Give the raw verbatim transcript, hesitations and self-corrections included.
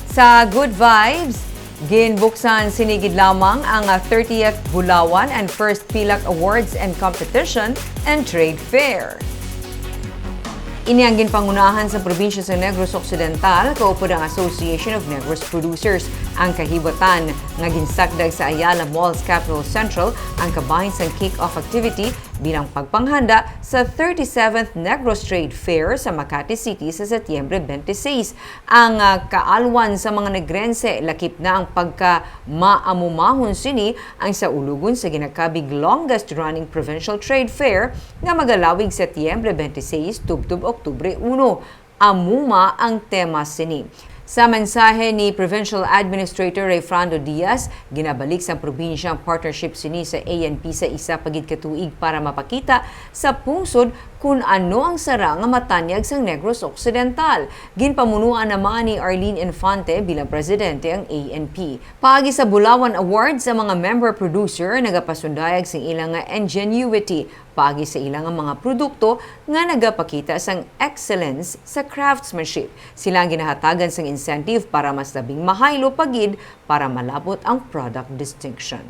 Sa Good Vibes, ginbuksan sini gid lamang ang, ah, thirtieth Bulawan and First Pilak Awards and Competition and Trade Fair. Ini ang ginpangunahan sa probinsya sa Negros Occidental, kaupod ang Association of Negros Producers. Ang kahibatan nga ginsakdag sa Ayala Malls Capitol Central ang kabahin sang kick-off activity bilang pagpanghanda sa thirty-seventh Negros Trade Fair sa Makati City sa Setyembre twenty-six. Ang, ah, kaalwan sa mga Negrense, lakip na ang pagka maamumahon sini ang sa ulogon sa ginakabig longest running provincial trade fair nga magalawig Setyembre twenty-six tubtob Oktubre uno. Amuma ang tema sini. Sa mensahe ni Provincial Administrator Rayfrando Diaz, ginabalik sang probinsya ang partnership sini sa A N P sa isa pa gid ka tuig para mapakita sa pungsod kun ano ang sara nga matanyag sang Negros Occidental. Ginpamunuan naman ni Arlene Infante bilang presidente ang A N P. Paagi sa Bulawan Awards, ang mga member producer nagapasundayag sing ila nga ingenuity paagi sa ila nga mga produkto nga nagapakita sang excellence sa craftsmanship. Sila ang ginahatagan sang incentive para mas labing mahaylo pa gid para malabot ang product distinction.